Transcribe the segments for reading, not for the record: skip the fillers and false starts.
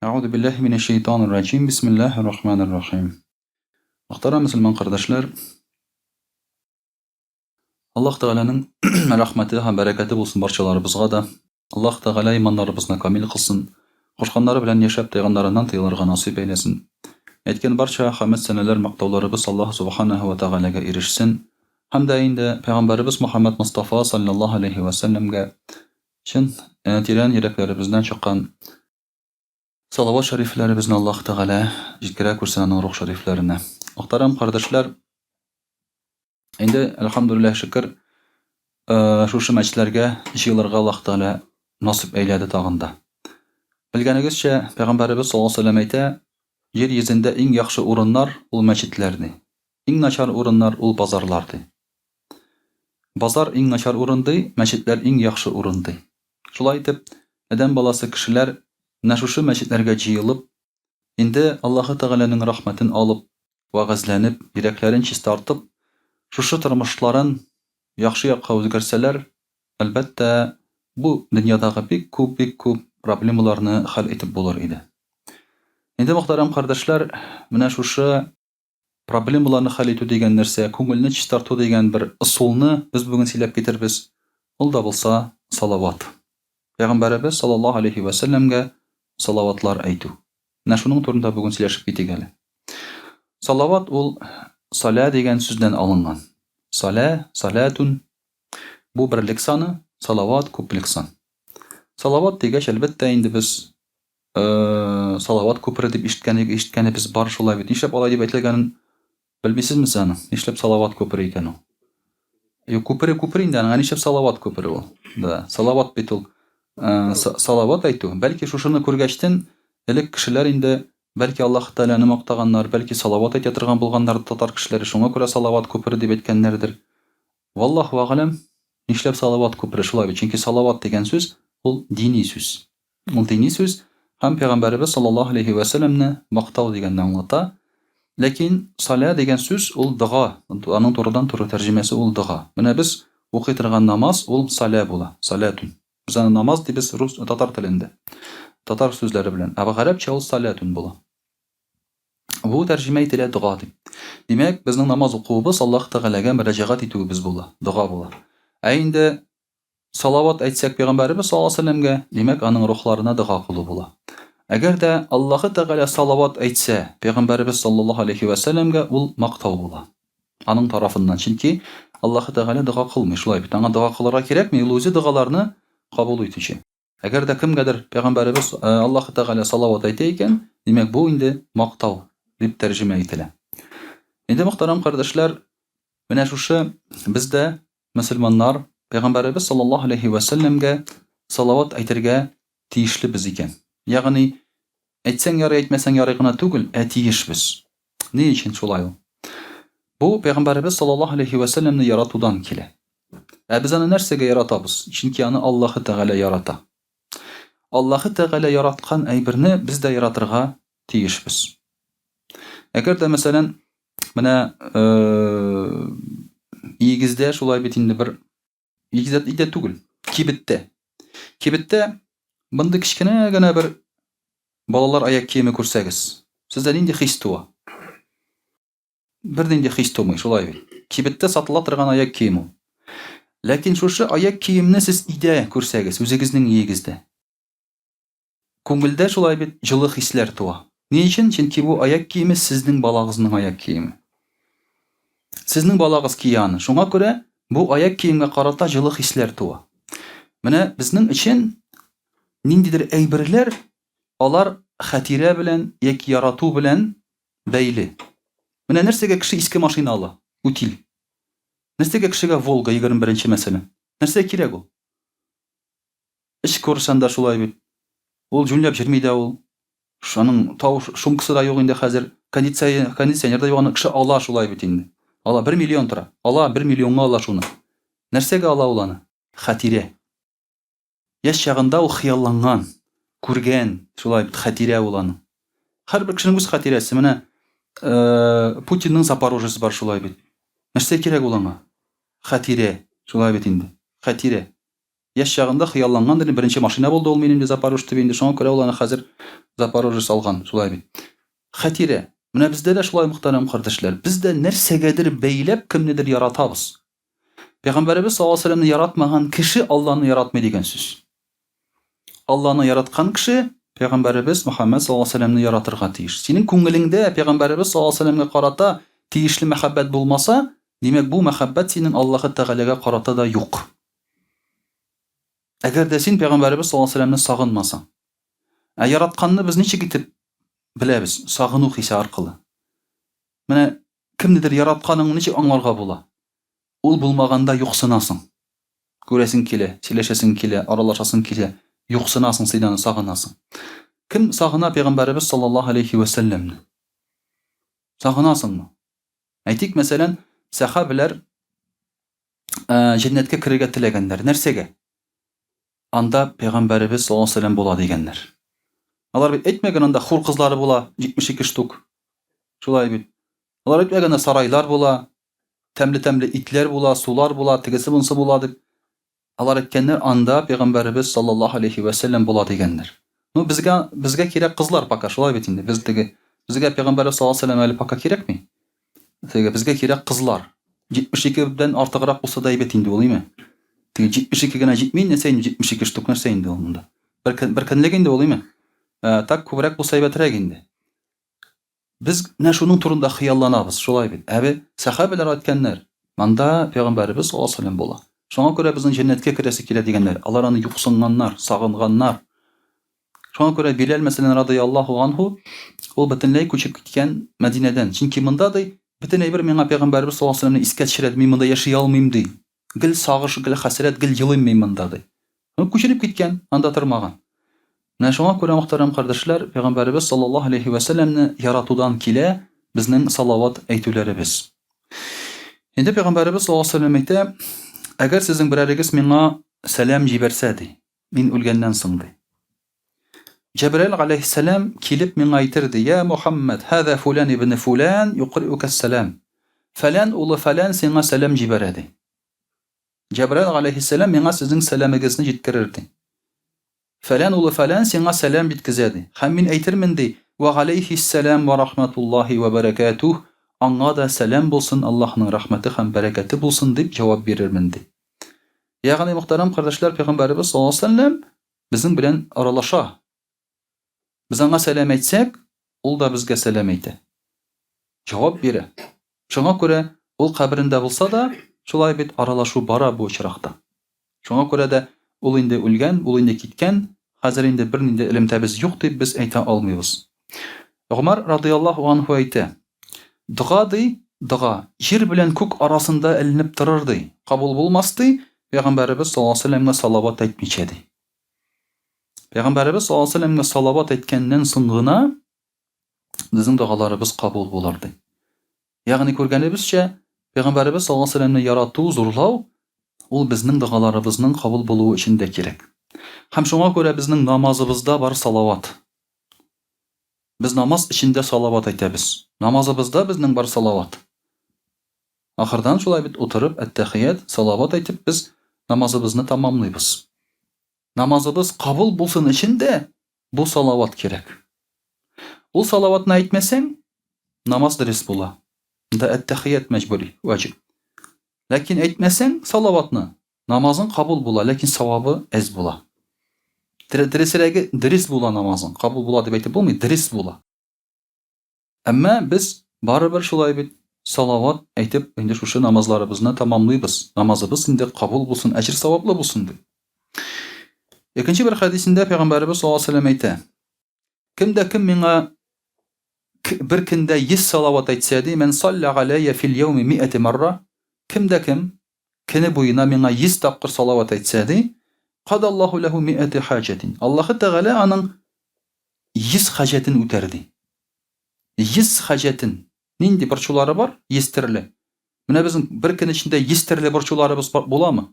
Әгъузу биллаһи минәш шәйтанир раҗим. Бисмиллаһир рахманир рахим. Мөхтәрәм мөселман кардәшләр, Аллаһ Тәгаләнең рәхмәте һәм бәрәкәте булсын барчаларыбызга да. Аллаһ Тәгалә иманнарыбызны камил кылсын, кушканнары белән яшәп, тыйганнарыннан тыелырга насыйп әйләсен. Әйткән барча хәмд сәнәләр, мактауларыбыз Аллаһ Субханаһу ва Тәгаләгә ирешсен. Һәм дә инде Пәйгамбәребез Мухаммад Мостафа саллаллаһу алейһи ва сәлләмгә чын тирән йөрәкләребездән чыккан Салават шәрифләребезне Аллаһ Тәгалә җиткерә күрсен аның рух шәрифләренә. Мөхтәрәм кардәшләр, инде әлхәмдүлилләһ шөкер, шушы мәчетләргә җыелырга Аллаһ Тәгалә насыйп әйләде тагын да. Белгәнегезчә, Пәйгамбәребез саллаллаһу алейһи ва сәлләм әйтә, җир йөзендә иң яхшы урыннар ул мәчетләр ди. Иң начар урыннар ул базарлар ди. Базар иң начар урын ди, мәчетләр иң яхшы урын ди. Шулай итеп, адәм баласы кешеләр менә шушы мәчетләргә җыелып, инде Аллаһы Тәгаләнең рәхмәтен алып, вәгазьләнеп, йөрәкләрен чистартып, шушы тормышларын яхшы якка үзгәрсәләр, әлбәттә, бу дөньядагы бик күп, бик күп проблемаларны хәл итеп булыр иде. Инде, мөхтәрәм кардәшләр, менә шушы Проблемаларны хәл итү дигән нәрсә, күңелне чистарту дигән бер ысулны без бүген сөйләп китербез. Ул да булса, салават. Пәйгамбәребез саллаллаһу алейһи вә сәлләмгә салаватлар әйтү. Менә шуның турында бүген сөйләшеп китик әле. Салават ул салә дигән сүздән алынган. Салә, саләтун бу берлек саны, салават күплек сан. Салават дигәч, әлбәттә инде без Салават күпере дип ишеткән ишеткәнебез бар шулай бит. Нишләп алай дип әйтелгәнен белмисезме сез аны? Нишләп Салават күпере икән ул? Юк, күпере күпер инде аның, ә нишләп Салават күпере ул? Да, Салават бит ул. Салават әйтү. Бәлки шушыны күргәчтен элек кешеләр инде бәлки Аллаһ Тәгаләне мактаганнар, бәлки салават әйтә торган булганнар татар кешеләре, шуңа күрә Салават күпере дип әйткәннәрдер. Валлаһу әгъләм, нишләп Салават күпере шулай бит? Чөнки салават дигән сүз ул дини сүз. Ул дини сүз һәм пәйгамбәребез саллаллаһу алейһи вә сәлләмне мактау дигәнне аңлата. Ләкин саля дигән сүз ул дога, аның турыдан-туры тәрҗемәсе ул дога. Менә без укый торган намаз ул саля була, салятун. Без аны намаз дибез рус татар телендә. Татар сүзләре белән. Ә гарәпчә ул салятун була. Бу тәрҗемә ителә дога дип. Димәк, безнең намаз укуыбыз Аллаһ Тәгаләгә мөрәҗәгать итүебез була, дога була. Ә инде салават әйтсәк пәйгамбәребез саллаллаһу алейһи вәсәлләмгә, димәк, аның рухларына дога кылу була. Әгәр дә Аллаһы Тәгалә салават әйтсә, пәйгамбәребез саллаллаһу алейһи вәсәлләмгә ул мактау була. Аның тарафыннан, чөнки Аллаһы Тәгалә дога кылмый, шулай бит. Аңа дога кылырга кирәкми, ул үзе догаларны кабул итүче. Әгәр дә кемгәдер пәйгамбәребез Аллаһы Тәгалә салават әйтә икән, димәк, бу инде мактау дип тәрҗемә ителә. Инде мөхтәрәм кардәшләр, менә шушы без дә мөселманнар пәйгамбәребез саллаллаһу алейһи вә сәлләмгә салават әйтергә тиешлебез икән. Ягъни әйтсәң ярый, әйтмәсәң ярый гына түгел, ә тиешбез. Ни өчен шулай ул? Бу пәйгамбәребез саллаллаһу алейһи вә сәлләмне яратудан килә. Ә без аны нәрсәгә яратабыз? Чөнки аны Аллаһы Тәгалә ярата. Аллаһы Тәгалә яраткан әйберне без дә яратырга тиешбез. Әгәр дә, мәсәлән, менә өегездә шулай бит инде бер өегездә өйдә түгел, кибеттә. Кибеттә мондый кечкенә генә бер балалар аяк киеме күрсәгез, сездә нинди хис туа? Бернинди хис тумый, шулай бит. Кибеттә сатыла торган аяк кием ул. Ләкин шушы аяк киемне сез өйдә күрсәгез, үзегезнең өегездә. Күңелдә шулай бит җылы хисләр туа. Ни өчен? Чөнки бу аяк киеме сезнең балагызның аяк киеме. Сезнең балагыз кия аны. Шуңа күрә бу аяк киемгә карата җылы хисләр туа. Менә безнең өчен ниндидер әйберләр алар хәтирә белән яки ярату белән бәйле. Менә нәрсәгә кеше иске машина ала? Утиль. Нәрсәгә кешегә Волга 21 мәсәлән? Нәрсәгә кирәк ул? Эч күрсән дә шулай бит. Ул җүнләп йөрми дә ул. Аның тавыш шумкасы да юк инде хәзер. Кондиция, кондиционер да юк, аны кеше ала шулай бит инде. Ала 1 миллион тора. Ала 1 миллионга ала шуны. Нәрсәгә ала ул аны? Хәтирә. Яшь чагында ул хыялланган, күргән, шулай бит хәтирә ул аның. Һәрбер кешенең үз хәтирәсе. Менә э, Путинның Запорожец бар шулай бит. Нәрсә кирәк ул аңа? Хәтирә, шулай бит инде. Хәтирә. Яшь чагында хыялланган инде, беренче машина булды ул минем, ди, Запорожец дип инде, шуңа күрә ул аны хәзер Запорожец алган, шулай бит. Хәтирә. Менә бездә дә шулай, мөхтәрәм кардәшләр. Без дә нәрсәгәдер бәйләп кемнедер яратабыз. Пәйгамбәребез саллаллаһу алейһи вәсәлләмне яратмаган кеше Алланы яратмый дигән сүз. Алланы яраткан кеше Пәйгамбәребез Мөхәммәд саллаллаһу алейһи вәсәлләмне яратырга тиеш. Синең күңелеңдә Пәйгамбәребез саллаллаһу алейһи вәсәлләмгә карата тиешле мәхәббәт булмаса, димәк, бу мәхәббәт синең Аллаһы Тәгаләгә карата да юк. Әгәр дә син Пәйгамбәребез саллаллаһу алейһи вәсәлләмне сагынмасаң. Ә яратканны без ничек итеп беләбез? Сагыну хисе аркылы. Менә кемнедер яратканыңны ничек аңларга була? Ул булмаганда юксынасың. Күрәсең килә, сөйләшәсең килә, аралашасың килә, юксынасың син аны, сагынасың. Кем сагына Пәйгамбәребез саллаллаһу алейһи вәсәлләмне? Сагынасыңмы? Әйтик, мәсәлән, сәхабәләр җәннәткә керергә теләгәннәр. Нәрсәгә? Анда пәйгамбәребез саллаллаһу алейһи вәсәлләм була дигәннәр. Алар бит әйтмәгән анда хур кызлары була 72 штук. Шулай бит. Алар әйтмәгән анда сарайлар була, тәмле-тәмле итләр була, сулар була, тегесе монысы була дип. Алар әйткәннәр, анда пәйгамбәребез саллаллаһу алейһи вәсәлләм була дигәннәр. Ну, безгә безгә кирәк кызлар пока, шулай бит инде. Без теге безгә пәйгамбәребез саллаллаһу алейһи вәсәлләм әле пока кирәкми. Теге безгә кирәк кызлар. 72 дән артыграк булса да әйбәт инде ул, име? Теге 72 генә җитми, нәрсә инде 72 штук нәрсә инде ул монда? Бер көн, бер көнлек инде ул, име? Ә, так күбрәк булса әйбәтрәк инде. Без менә шуның турында хыялланабыз, шулай бит. Әбе сәхабәләр әйткәннәр, монда пәйгамбәребез саллаллаһу алейһи вәсәлләм була. Шуңа күрә безнең җәннәткә керәсе килә дигәннәр. Алар аны юксынганнар, сагынганнар. Шуңа күрә Биләл, мәсәлән, радыяллаһу анһу, ул бөтенләй күчеп киткән Мәдинәдән. Чөнки монда, ди, бөтен әйбер миңа пәйгамбәребез саллаллаһу алейһи вәсәлләмне искә төшерә, мин монда яши алмыйм, ди. Гел сагыш, гел хәсрәт, гел елыйм мин монда, ди. Ул күченеп киткән, анда тормаган. Менә шуңа күрә, мөхтәрәм кардәшләр, пәйгамбәребез саллаллаһу алейһи вәсәлләмне яратудан килә безнең салават әйтүләребез. Инде пәйгамбәребез саллаллаһу алейһи вәсәлләм әйтә, әгәр сезнең берәрегез миңа сәлам җибәрсә, ди, Мин үлгәннән соң, ди. Җәбраил галәйһиссәлам килеп миңа әйтер, ди, Я Мухаммад, һәзә фулән ибне фулән юкриукәссәлам. Фәлән улы фәлән сиңа сәлам җибәрә, ди. Җәбраил галәйһиссәлам миңа сезнең сәламегезне җиткерер, ди. Фәлән улы фәлән сиңа сәлам җиткезә, ди. Һәм мин әйтермен, ди, Вә галәйһиссәлам вә рахматуллаһи вә бәрәкәтүһ, аңа да сәлам булсын, Аллаһның рәхмәте һәм бәрәкәте булсын, дип җавап бирермен, ди. Ягъни, мөхтәрәм кардәшләр, пәйгамбәребез саллаллаһу алейһи вәсәлләм безнең белән аралаша. Без аңа сәлам әйтсәк, ул да безгә сәлам әйтә. Җавап бирә. Шуңа күрә ул каберендә булса да, шулай бит аралашу бара бу очракта. Шуңа күрә дә ул инде үлгән, ул инде киткән, хәзер инде бернинди элемтәбез юк дип без әйтә алмыйбыз. Гомәр радыяллаһу анһу әйтә, Дога, ди, дога, җир белән күк арасында эленеп торыр, ди, кабул булмас, ди, Пәйгамбәребез саллаллаһу алейһи вәсәлләмгә салават әйтмичә, ди. Пәйгамбәребез саллаллаһу алейһи вәсәлләмгә салават әйткәннән соң гына безнең догаларыбыз кабул булыр, ди. Ягъни күргәнебезчә, Пәйгамбәребез саллаллаһу алейһи вәсәлләмне ярату, зурлау ул безнең догаларыбызның кабул булуы өчен дә кирәк. Һәм шуңа күрә безнең намазыбызда бар салават. Без намаз эчендә салават әйтәбез. Намазыбызда безнең бар салават. Ахырдан шулай бит утырып, әттәхият, салават әйтеп без намазыбызны тамамлыйбыз. Намазыбыз кабул булсын өчен дә бу салават кирәк. Ул салаватны әйтмәсәң, намаз дөрес була. Да әттәхият мәҗбүри, ваҗиб. Ләкин әйтмәсәң салаватны, Намазың кабул була, ләкин савабы әз була. Дөресрәге, дөрес була намазың. Кабул була дип әйтеп булмый, дөрес була. Әмма без барыбер шулай бит салават әйтеп инде шушы намазларыбызны тамамлыйбыз. Намазыбыз инде кабул булсын, әҗер саваплы булсын дип. Икенче бер хәдисендә пәйгамбәребез саллаллаһу алейһи ва сәлләм әйтә: Кем дә кем миңа бер көндә 100 салават әйтсә, ди, мән салля галәйя фил яуми миәте марра, кем дә кем көне буена миңа 100 тапкыр салават әйтсә, ди, кадаллаһу ләһу миәте хаҗәтин. Аллаһы Тәгалә аның 100 хаҗәтен үтәр, ди. 100 хаҗәтен. Нинди борчулары бар? 100 төрле. Менә безнең бер көн эчендә 100 төрле борчуларыбыз буламы?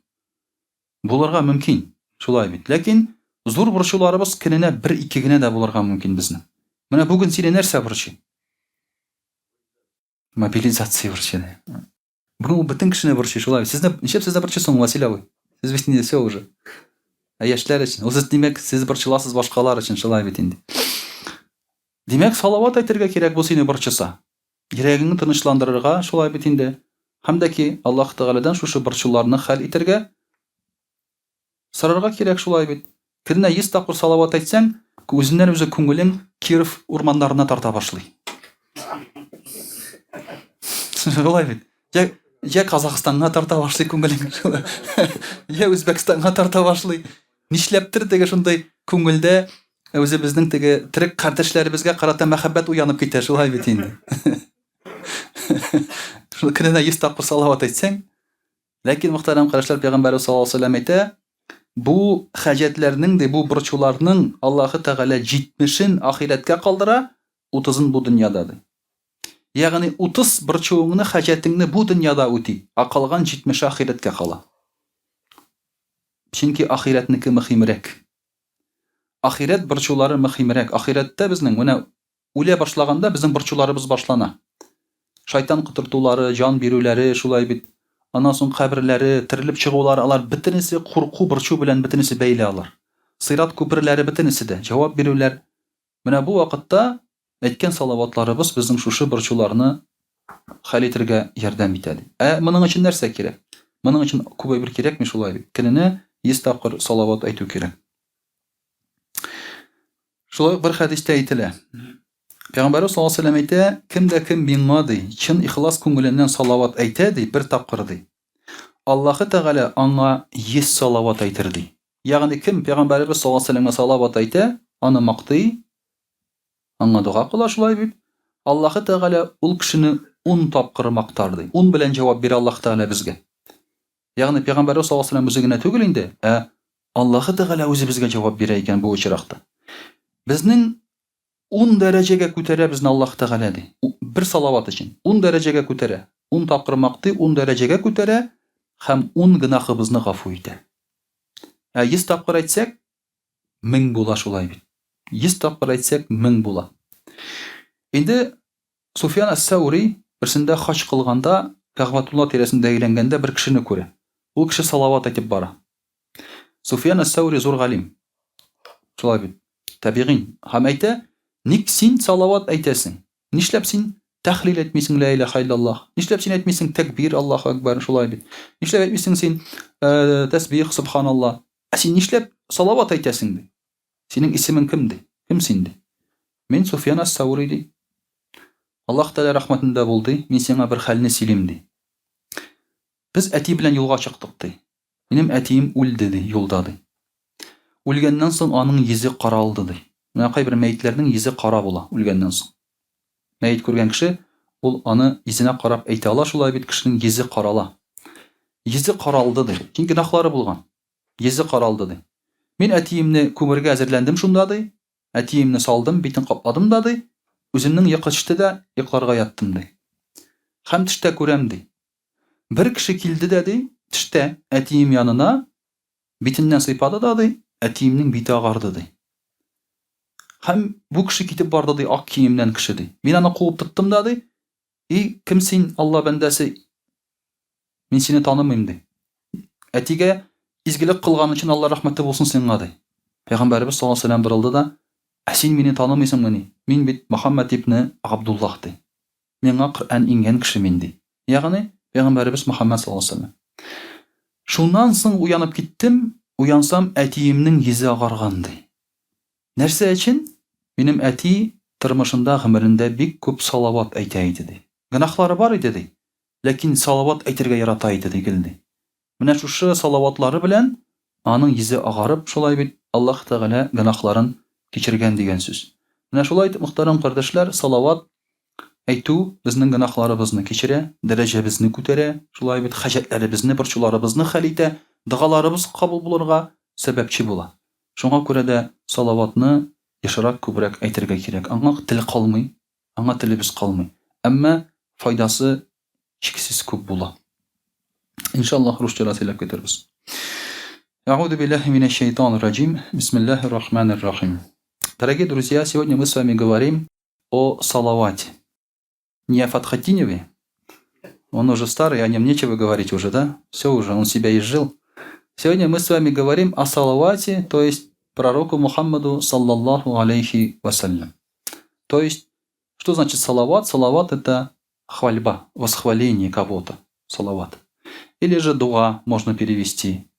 Булырга мөмкин, шулай бит. Ләкин зур борчуларыбыз көненә бер-ике генә дә булырга мөмкин безнең. Менә бүген сине нәрсә борчый? Мобилизация борчый. Бүген ул бөтен кешене борчый, шулай бит. Сезне нишләп сезне борчый соң, Василий абый? Сез бит инде все уже. Ә яшьләр өчен. Ул сез, димәк, сез борчыласыз башкалар өчен, шулай бит инде. Димәк, салават әйтергә кирәк бу сине борчыса. Йөрәгеңне тынычландырырга, шулай бит инде. Һәм дә ки, Аллаһ Тәгаләдән шушы борчуларны хәл итәргә сорарга кирәк, шулай бит. Көненә 100 тапкыр салават әйтсәң, үзеннән-үзе күңелең Киров урманнарына тарта башлый. Шулай бит. Я, я Казахстанга тарта башлый күңелең. Я Үзбәкстанга тарта башлый. Нишләптер теге шундый күңелдә үзебезнең теге терек кардәшләребезгә карата мәхәббәт уянып китә, шулай бит инде. Шул көненә 100 тапкыр салават әйтсәң, ләкин мөхтәрәм кардәшләр, пәйгамбәрбез саллаллаһу алейһи ва сәлләм әйтә, бу хаҗәтләрнең ди, бу борчуларның Аллаһы Тәгалә 70-ен ахирәткә калдыра, 30-ын бу дөньяда ди. Ягъни 30 борчуыңны, хаҗәтеңне бу дөньяда үти, ә калган 70-е ахирәткә кала. Чөнки ахирәтнеке мөһимрәк. Ахирәт борчулары мөһимрәк. Ахирәттә безнең менә Үлә башлаганда безнең борчуларыбыз башлана. Шайтан котыртулары, җан бирүләре, шулай бит. Аннан соң каберләре, терелеп чыгулары, алар бөтенесе курку, борчу белән бөтенесе бәйле алар. Сыйрат күперләре бөтенесе дә, җавап бирүләр. Менә бу вакытта әйткән салаватларыбыз безнең шушы борчуларны хәл итергә ярдәм итә, ди. Ә моның өчен нәрсә кирәк? Моның өчен күп әйбер кирәкми шулай бит. Көненә 100 тапкыр салават әйтү кирәк. Шулай ук бер хәдистә әйтелә. Пәйгамбәрбез саллаллаһу алейһи вәсәлләм әйтә, кем дә кем миңа ди, чын ихлас күңеленнән салават әйтә ди, бер тапкыр ди. Аллаһы Тәгалә аңа 100 салават әйтер ди. Ягъни кем пәйгамбәребез саллаллаһу алейһи вәсәлләмгә салават әйтә, аны мактый, аңа дога кыла шулай бит. Аллаһы Тәгалә ул кешене 10 тапкыр мактар ди. 10 белән җавап бирә Аллаһ Тәгалә безгә. Ягъни пәйгамбәребез саллаллаһу алейһи вәсәлләм үзе генә түгел инде, ә Аллаһы Тәгалә үзе безгә җавап бирә икән бу очракта. Безнең ун дәрәҗәгә күтәрә безне Аллаһ Тәгалә ди. Бер салават өчен ун дәрәҗәгә күтәрә. Ун тапкыр мактый, ун дәрәҗәгә күтәрә һәм ун гөнаһыбызны гафу итә. Ә йөз тапкыр әйтсәк, мең була шулай бит. Йөз тапкыр әйтсәк, мең була. Инде Суфьян әс-Сәүри берсендә хаҗ кылганда, Кәгъбәтулла тирәсендә әйләнгәндә бер кешене күрә. Ул кеше салават әйтеп бара. Суфьян әс-Сәүри зур галим. Шулай бит. Табигыйн. Һәм әйтә, ник син салават әйтәсең? Нишләп син тәхлил әйтмисең ла илаха иллаллаһ? Нишләп син әйтмисең тәкбир Аллаһу акбар? Шулай бит. Нишләп әйтмисең син э, тәсбих субханаллаһ? Ә син нишләп салават әйтәсең ди? Синең исемең кем ди? Кем син ди? Мин Суфьян ас-Саури ди. Аллаһ Тәгалә рәхмәтендә бул ди. Мин сиңа бер хәлне сөйлим ди. Без әти белән юлга чыктык ди. Минем әтием үлде ди, юлда ди. Үлгәннән соң аның йөзе каралды ди. Менә кайбер мәетләрнең йөзе кара була үлгәннән соң. Мәет күргән кеше ул аны йөзенә карап әйтә ала шулай бит кешенең йөзе карала. Йөзе каралды ди. Чөнки гөнаһлары булган. Йөзе каралды, ди. Мин әтиемне күмергә әзерләндем шунда, ди. Әтиемне салдым, битен капладым да, ди. Үземнең йокы төште дә, йокларга яттым, ди. Һәм төштә күрәм, ди. Бер кеше килде дә, ди, төштә әтием янына, битеннән сыйпады да, ди, әтиемнең бите агарды, ди. Һәм бу кеше китеп барды, ди, ак киемнән кеше, ди. Мин аны куып тоттым да, ди, И, кем син, Алла бәндәсе? Мин сине танымыйм, ди. Әтигә изгелек кылган өчен Алла рәхмәте булсын сиңа, ди. Пәйгамбәребез саллаллаһу алейһи ва сәлләм борылды да, Ә син мине танымыйсыңмыни? Мин бит Мөхәммәд ибне Габдуллаһ, ди. Миңа Коръән иңгән кеше мин, ди. Ягъни, пәйгамбәребез Мөхәммәд саллаллаһу алейһи ва сәлләм. Шуннан соң уянып киттем, уянсам, әтиемнең йөзе агарган, ди. Нәрсә өчен? Минем әти тормышында, гомерендә бик күп салават әйтә иде, ди. Гөнаһлары бар иде, ди, ләкин салават әйтергә ярата иде, ди, гел, ди. Менә шушы салаватлары белән аның йөзе агарып, шулай бит, Аллаһ Тәгалә гөнаһларын кичергән дигән сүз. Менә шулай итеп, мөхтәрәм кардәшләр, салават әйтү безнең гөнаһларыбызны кичерә, дәрәҗәбезне күтәрә, шулай бит, хаҗәтләребезне, борчуларыбызны хәл итә, догаларыбыз кабул булырга сәбәпче була. Шуңа күрә дә салаватны ешрак, күбрәк әйтергә кирәк. Аңа тел калмый, аңа телебез калмый. Әмма файдасы чиксез күп була. Иншаллаһ, русча да сөйләп китербез. Әгъузу биллаһи минәш шайтанир раҗим. Бисмиллаһир рахманир рахим. Дорогие друзья, сегодня мы с вами говорим о салавате. Не о Фатхатиневе, он уже старый, о нем нечего говорить уже, да? Все уже, он себя изжил. Сегодня мы с вами говорим о салавате, то есть пророку Мухаммаду, саллаллаху алейхи вассалям. То есть, что значит салават? Салават – это хвальба, восхваление кого-то. Салават. Или же дуа можно перевести.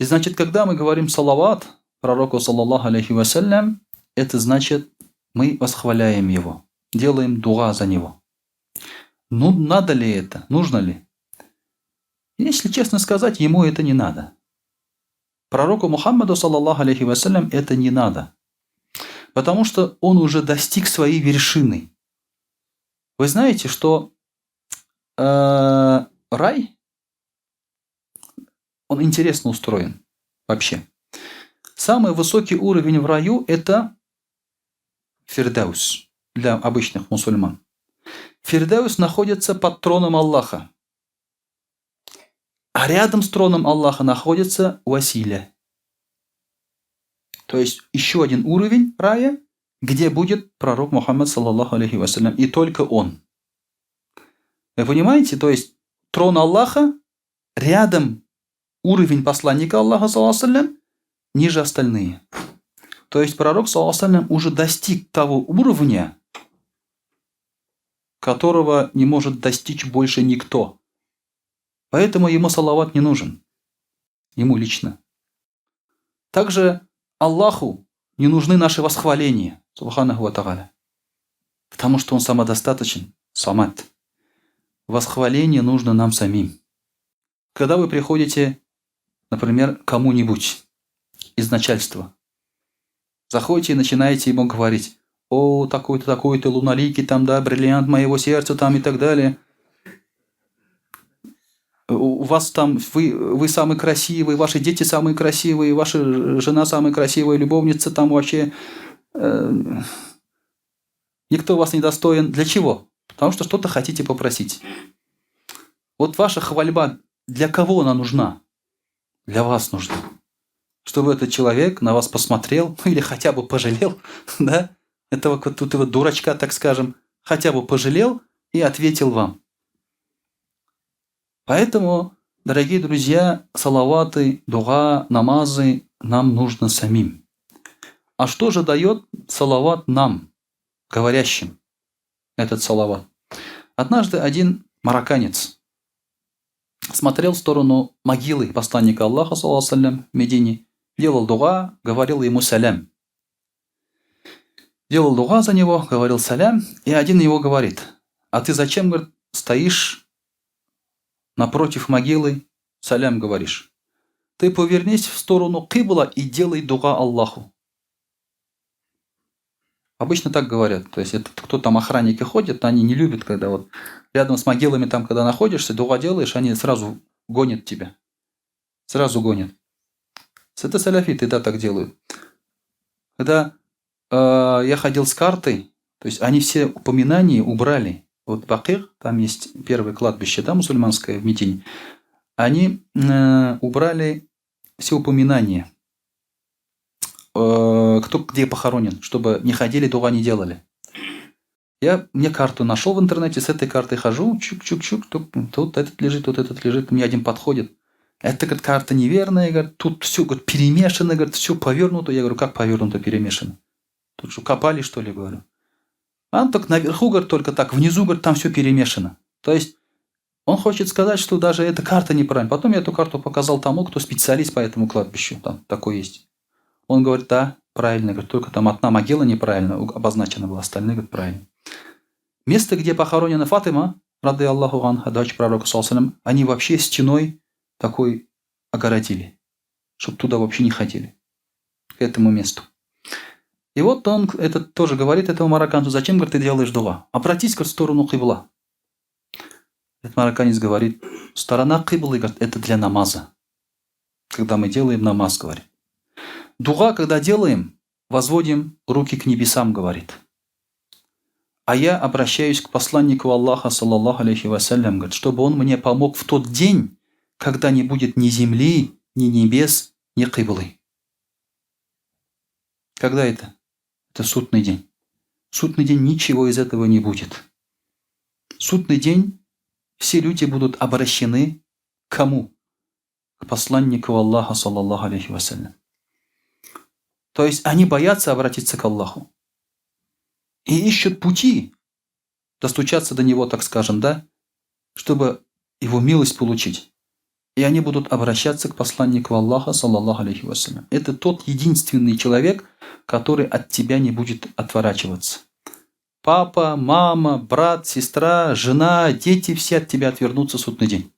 И значит, когда мы говорим салават пророку, саллаллаху алейхи вассалям, это значит, мы восхваляем его, делаем дуа за него. Ну, надо ли это? Нужно ли? Если честно сказать, ему это не надо. Пророку Мухаммаду, саллаллаху алейхи вассалям, это не надо. Потому что он уже достиг своей вершины. Вы знаете, что рай, он интересно устроен вообще. Самый высокий уровень в раю – это Фирдаус для обычных мусульман. Фирдаус находится под троном Аллаха. А рядом с троном Аллаха находится Василя. То есть еще один уровень рая, где будет пророк Мухаммад, саллаллаху алейхи вассалям, и только он. Вы понимаете? То есть трон Аллаха, рядом уровень посланника Аллаха, саллаллаху алейхи, ниже остальные. То есть пророк, саллаллаху алейхи, уже достиг того уровня, которого не может достичь больше никто. Поэтому ему салават не нужен. Ему лично. Также Аллаху не нужны наши восхваления, субханаху ва тааля. Потому что он самодостаточен, самат. Восхваление нужно нам самим. Когда вы приходите, например, к кому-нибудь из начальства, заходите и начинаете ему говорить: о, такой-то, такой-то, луналикий, там, да, бриллиант моего сердца, там и так далее. У вас там, вы самый красивый, ваши дети самые красивые, ваша жена самая красивая, любовница там вообще. Никто вас не достоин. Для чего? Потому что что-то хотите попросить. Вот ваша хвальба, для кого она нужна? Для вас нужна. Чтобы этот человек на вас посмотрел, или хотя бы пожалел, да? Этого вот тут его дурачка, так скажем, хотя бы пожалел и ответил вам. Поэтому, дорогие друзья, салаваты, дуа, намазы нам нужно самим. А что же дает салават нам, говорящим, этот салават? Однажды один марокканец смотрел в сторону могилы посланника Аллаха, саллаллаху алейхи ва саллям, в Медине, делал дуа, говорил ему салям. Делал дуа за него, говорил салям, и один его говорит: а ты зачем, говорит, стоишь напротив могилы, салям говоришь? Ты повернись в сторону кибла и делай дуа Аллаху. Обычно так говорят. То есть это кто там охранники ходят, они не любят, когда вот рядом с могилами там, когда находишься, дуа делаешь, они сразу гонят тебя. Сразу гонят. Это салафиты, да, так делают. Когда я ходил с картой, то есть они все упоминания убрали. Вот Бакир, там есть первое кладбище, да, мусульманское в Медине, они убрали все упоминания, кто где похоронен, чтобы не ходили, дуа не делали. Я мне карту нашел в интернете, с этой картой хожу, чук-чук-чук, тут этот лежит, тут этот лежит, мне один подходит. Это, говорит, карта неверная, говорит, тут все, говорит, перемешано, говорит, все повернуто. Я говорю, как повернуто, перемешано? Тут что, копали, что ли, говорю? А он только наверху, говорит, только так, внизу, говорит, там все перемешано. То есть он хочет сказать, что даже эта карта неправильная. Потом я эту карту показал тому, кто специалист по этому кладбищу, там такой есть. Он говорит, да, правильно, говорит, только там одна могила неправильно обозначена была, остальные, говорит, правильно. Место, где похоронена Фатима, рады Аллаху анха, дочь пророка, саллаллаху алейхи ва саллям, они вообще стеной такой огородили, чтоб туда вообще не ходили, к этому месту. И вот он этот тоже говорит этому марокканцу, зачем, говорит, ты делаешь дуа? Обратись, говорит, в сторону кибла. Этот марокканец говорит, сторона киблы, говорит, это для намаза. Когда мы делаем намаз, говорит. Дуа, когда делаем, возводим руки к небесам, говорит. А я обращаюсь к посланнику Аллаха, саллаллаху алейхи вассалям, говорит, чтобы он мне помог в тот день, когда не будет ни земли, ни небес, ни киблы. Когда это? Это судный день. Судный день ничего из этого не будет. Судный день все люди будут обращены к кому? к посланнику Аллаха, саллаллаху алейхи вассалям. То есть они боятся обратиться к Аллаху. И ищут пути достучаться до него, так скажем, да, чтобы его милость получить. И они будут обращаться к посланнику Аллаха, саллаллаху алейхи вассалям. Это тот единственный человек, который от тебя не будет отворачиваться. Папа, мама, брат, сестра, жена, дети все от тебя отвернутся в судный день.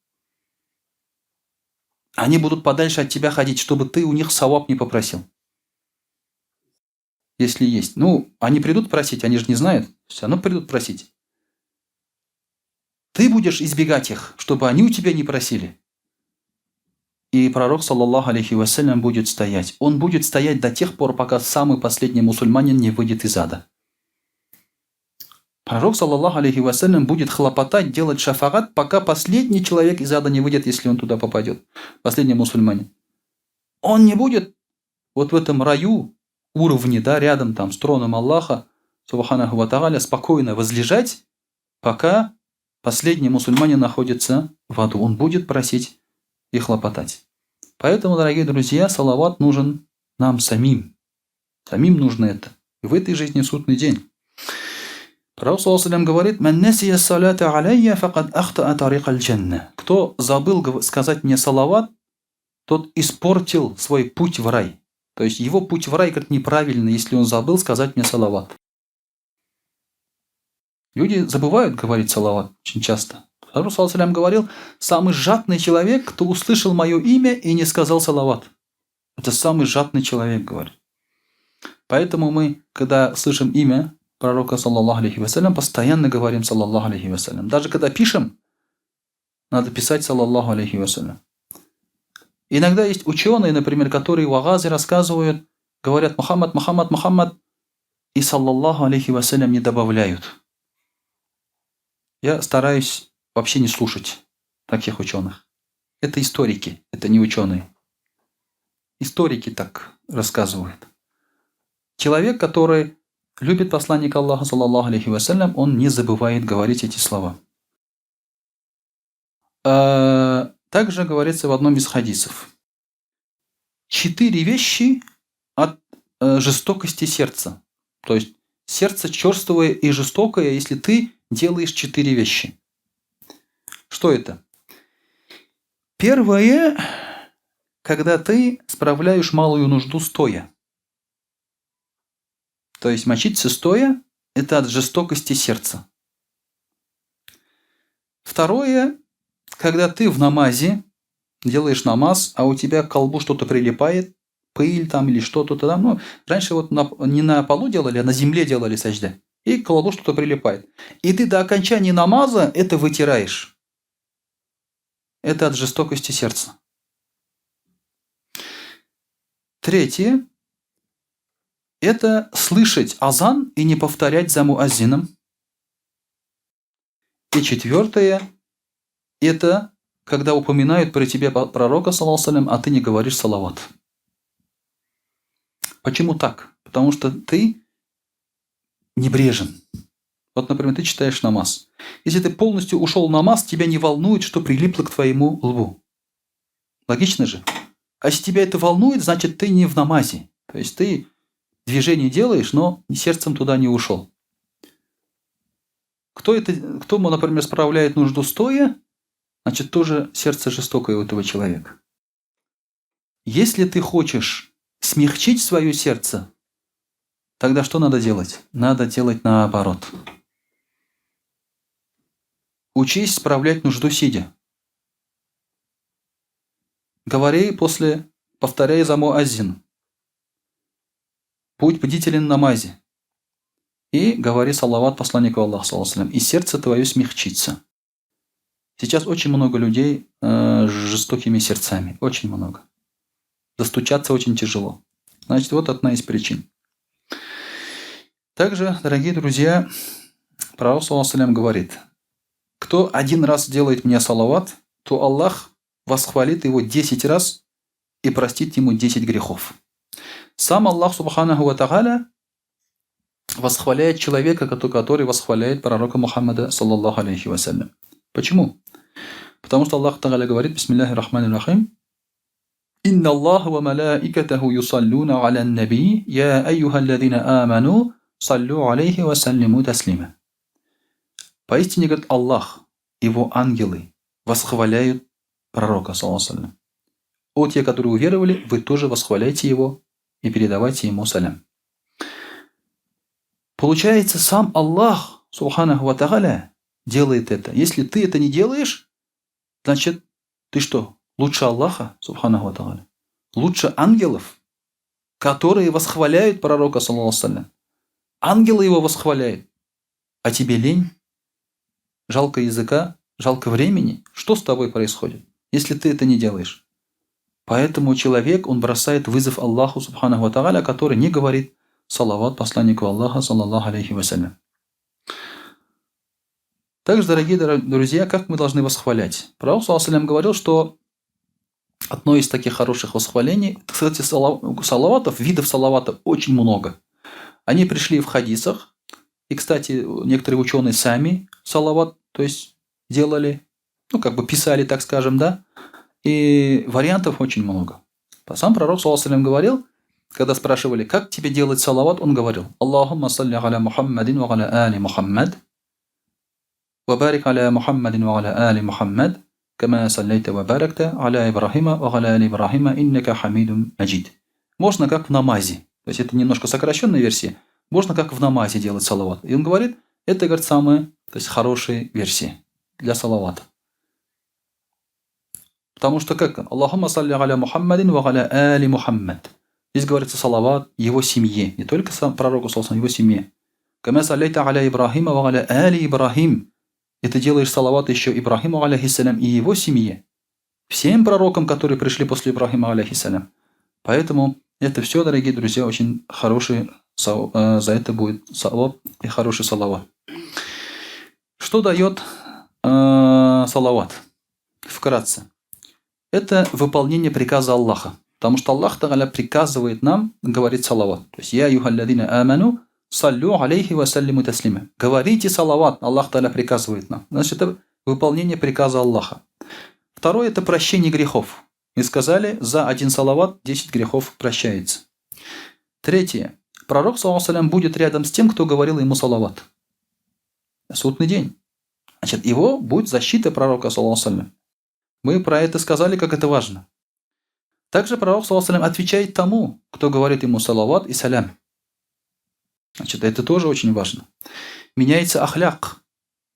Они будут подальше от тебя ходить, чтобы ты у них саваб не попросил. Если есть. Ну, они придут просить, они же не знают. Все равно придут просить. Ты будешь избегать их, чтобы они у тебя не просили. И пророк, саллаллаху алейхи вассалям, будет стоять. Он будет стоять до тех пор, пока самый последний мусульманин не выйдет из ада. Пророк, саллаллаху алейхи вассалям, будет хлопотать, делать шафагат, пока последний человек из ада не выйдет, если он туда попадет. Последний мусульманин. Он не будет вот в этом раю, уровне, да, рядом там с троном Аллаха, субханаху ва тааля, спокойно возлежать, пока последний мусульманин находится в аду. Он будет просить и хлопотать. Поэтому, дорогие друзья, салават нужен нам самим. Самим нужно это. И в этой жизни судный день. Пророк, саллаллаху алейхи говорит: «Ман насия салата алейя, факад ахтаа тарик аль-джанна». Кто забыл сказать мне салават, тот испортил свой путь в рай. То есть его путь в рай, говорит, неправильный, если он забыл сказать мне салават. Люди забывают говорить салават очень часто. Пророк, саллаллаху алейхи говорил: самый жадный человек, кто услышал мое имя и не сказал салават. Это самый жадный человек, говорит. Поэтому мы, когда слышим имя пророка, саллаллаху алейхи вассалям, постоянно говорим саллаллаху алейхи вассалям. Даже когда пишем, надо писать саллаллаху алейхи вассалям. Иногда есть ученые, например, которые вагазы рассказывают, говорят Мухаммад, Мухаммад, Мухаммад, и саллаллаху алейхи вассалям не добавляют. Я стараюсь вообще не слушать таких ученых. Это историки, это не ученые. Историки так рассказывают. Человек, который любит посланника Аллаха, саллаллаху алейхи вассалям, он не забывает говорить эти слова. Также говорится в одном из хадисов. 4 вещи от жестокости сердца. То есть сердце черствое и жестокое, если ты делаешь 4 вещи. Что это? Первое, когда ты справляешь малую нужду стоя. То есть мочиться стоя – это от жестокости сердца. Второе, когда ты в намазе, делаешь намаз, а у тебя к колбу что-то прилипает, пыль там или что-то там. Ну, раньше вот не на полу делали, а на земле делали сажда. И к колбу что-то прилипает. И ты до окончания намаза это вытираешь. Это от жестокости сердца. Третье. Это слышать азан и не повторять за муаззином. И четвертое. Это когда упоминают про тебя пророка, саллаллаху алейхи ва саллям, а ты не говоришь салават. Почему так? Потому что ты небрежен. Вот, например, ты читаешь намаз. Если ты полностью ушел в намаз, тебя не волнует, что прилипло к твоему лбу. Логично же? А если тебя это волнует, значит, ты не в намазе. То есть ты движение делаешь, но сердцем туда не ушел. Кто, например, справляет нужду стоя, значит, тоже сердце жестокое у этого человека. Если ты хочешь смягчить свое сердце, тогда что надо делать? Надо делать наоборот. Учись справлять нужду сидя. Говори после, повторяй за муаззин. Будь бдителен в намазе. И говори салават посланнику Аллаха, саллаллаху алейхи ва саллям, и сердце твое смягчится. Сейчас очень много людей с жестокими сердцами. Очень много. Достучаться очень тяжело. Значит, вот одна из причин. Также, дорогие друзья, пророк, саллаллаху алейхи ва саллям, говорит: кто один раз делает мне салават, то Аллах восхвалит его 10 раз и простит ему 10 грехов. Сам Аллах, субханаху ва тааля, восхваляет человека, который восхваляет пророка Мухаммада, саллаллаху алейхи ва саллям. Почему? Потому что Аллах Тааля говорит: Бисмиллахи рахмани рахим, Инна Аллаһа ва малаикатаху юсаллуна алян наби, я әйюхәлләзина аману, саллю алейхи ва саллиму таслима. Поистине, говорит, Аллах, его ангелы восхваляют пророка, саллаллаху О те, которые уверовали, вы тоже восхваляйте его и передавайте ему салям. Получается, сам Аллах, субханаху ва та'аля, делает это. Если ты это не делаешь, значит, ты что, лучше Аллаха, субханаху ва та'аля? Лучше ангелов, которые восхваляют пророка, саллаллаху Ангелы его восхваляют. А тебе лень? Жалко языка? Жалко времени? Что с тобой происходит, если ты это не делаешь? Поэтому человек, он бросает вызов Аллаху, субханаху ва та'аля, который не говорит салават посланнику Аллаха, саллаллаху алейхи вассалям. Также, дорогие друзья, как мы должны восхвалять? Пророк, саллаллаху говорил, что одно из таких хороших восхвалений, кстати, салаватов, видов салавата очень много. Они пришли в хадисах, и, кстати, некоторые ученые сами салават, то есть делали, ну, как бы писали, так скажем, да, и вариантов очень много. Сам пророк, саллаллаху говорил, когда спрашивали, как тебе делать салават, он говорил, Аллахумма салли аля Мухаммадин ва аля али Мухаммад, ва барик аля Мухаммадин ва аля али Мухаммад, кама саллайта ва баракта аля Ибрахима ва аля али Ибрахима, иннака хамидум маджид. Можно как в намазе. То есть это немножко сокращенная версия. Можно как в намазе делать салават. И он говорит, это, говорит, самая, то есть хорошая версия для салавата. Потому что как? Аллахумма салли аля Мухаммадин ва аля али Мухаммад. Здесь говорится салават его семье. Не только сам пророку, саллаллаху, его семье. Кама саллайта аля Ибрахима ва аля али Ибрахим. И ты делаешь салават еще Ибрахиму, алейхиссалям, и его семье. Всем пророкам, которые пришли после Ибрахима, алейхиссалям. Поэтому это все, дорогие друзья, очень хороший, за это будет саваб и хороший салават. Что дает салават? Вкратце. Это выполнение приказа Аллаха. Потому что Аллах Тагаля приказывает нам говорить салават. То есть «Я юхалладина аману, саллю алейхи ва саллиму таслима». Говорите салават, Аллах Тагаля приказывает нам. Значит, это выполнение приказа Аллаха. Второе – это прощение грехов. Мы сказали, за один салават 10 грехов прощается. Третье. Пророк, саллаллаху алейхи будет рядом с тем, кто говорил ему салават. Судный день. Значит, его будет защита пророка, саллаллаху алейхи. Мы про это сказали, как это важно. Также пророк, саллаллаху алейхи, отвечает тому, кто говорит ему салават и салям. Значит, это тоже очень важно. Меняется ахляк.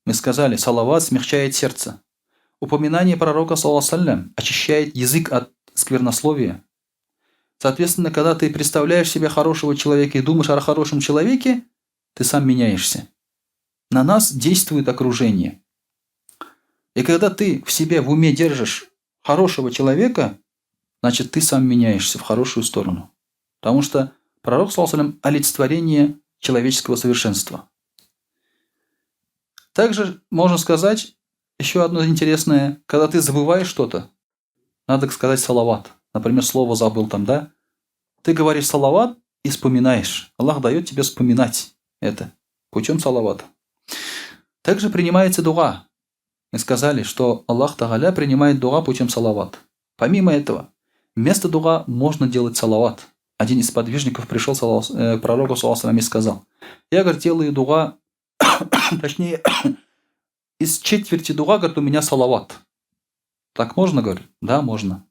Мы сказали, салават смягчает сердце. Упоминание пророка, саллаллаху алейхи, очищает язык от сквернословия. Соответственно, когда ты представляешь себе хорошего человека и думаешь о хорошем человеке, ты сам меняешься. На нас действует окружение. И когда ты в себе, в уме держишь хорошего человека, значит, ты сам меняешься в хорошую сторону. Потому что пророк, саллаллаху алейхи, олицетворение человеческого совершенства. Также можно сказать еще одно интересное. Когда ты забываешь что-то, надо сказать салават. Например, слово забыл там, да? Ты говоришь салават и вспоминаешь. Аллах дает тебе вспоминать это путем салавата. Также принимается дуа. Мы сказали, что Аллах Тагаля принимает дуа путем салават. Помимо этого, вместо дуа можно делать салават. Один из подвижников пришел к пророку, саллаллаху и сказал, я, говорит, делаю дуа, точнее, из четверти дуа, говорит, у меня салават. Так можно, говорит? Да, можно.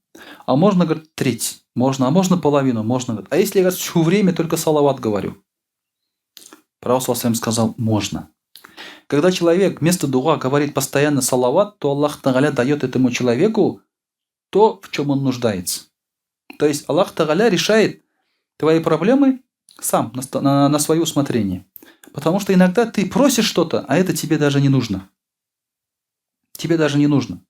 А можно, говорит, треть? Можно. А можно половину? Можно. Говорит. А если я, говорит, все время только салават говорю? Пророк, саллаллаху сказал, можно. Когда человек вместо дуа говорит постоянно салават, то Аллах Тагаля дает этому человеку то, в чем он нуждается. То есть Аллах Тагаля решает твои проблемы сам, на свое усмотрение. Потому что иногда ты просишь что-то, а это тебе даже не нужно. Тебе даже не нужно.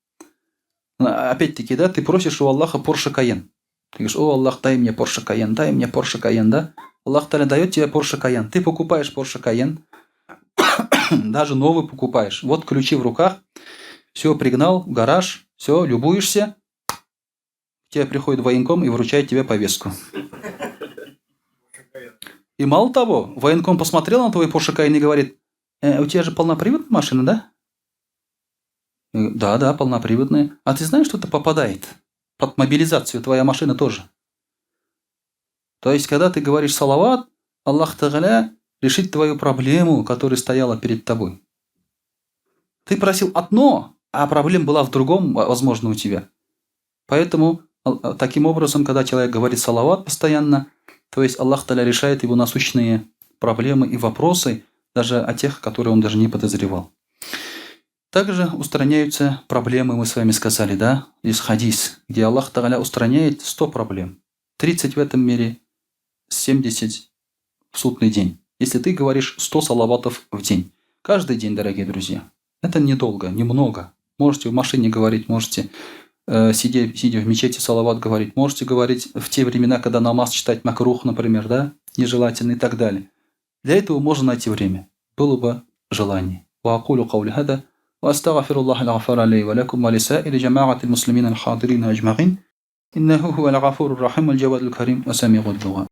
Опять-таки, да, ты просишь у Аллаха Porsche Cayenne. Ты говоришь, о, Аллах, дай мне Porsche Cayenne, дай мне Porsche Cayenne, да? Аллах Таля дает тебе Porsche Cayenne. Ты покупаешь Porsche Cayenne, даже новый покупаешь. Вот ключи в руках, все, пригнал в гараж, все, любуешься. К тебе приходит военком и вручает тебе повестку. И мало того, военком посмотрел на твой Porsche Cayenne и говорит, у тебя же полноприводная машина, да? Да, да, полноприводная. А ты знаешь, что это попадает Под мобилизацию твоя машина тоже. То есть, когда ты говоришь салават, Аллах Тагаля решит твою проблему, которая стояла перед тобой. Ты просил одно, а проблема была в другом, возможно, у тебя. Поэтому, таким образом, когда человек говорит салават постоянно, то есть Аллах Таля решает его насущные проблемы и вопросы, даже о тех, которые он даже не подозревал. Также устраняются проблемы, мы с вами сказали, да, из хадис, где Аллах Тагаля устраняет 100 проблем. 30 в этом мире, 70 в судный день. Если ты говоришь 100 салаватов в день. Каждый день, дорогие друзья. Это недолго, немного. Можете в машине говорить, можете, сидя, сидя в мечети, салават говорить, можете говорить в те времена, когда намаз читать макрух, например, да, нежелательно и так далее. Для этого можно найти время. Было бы желание. وأقول قولي هذا وأستغفر الله الغفار لي ولكم ولسائر جماعة المسلمين الحاضرين أجمعين إنه هو الغفور الرحيم الجواد الكريم وسميع الدعاء.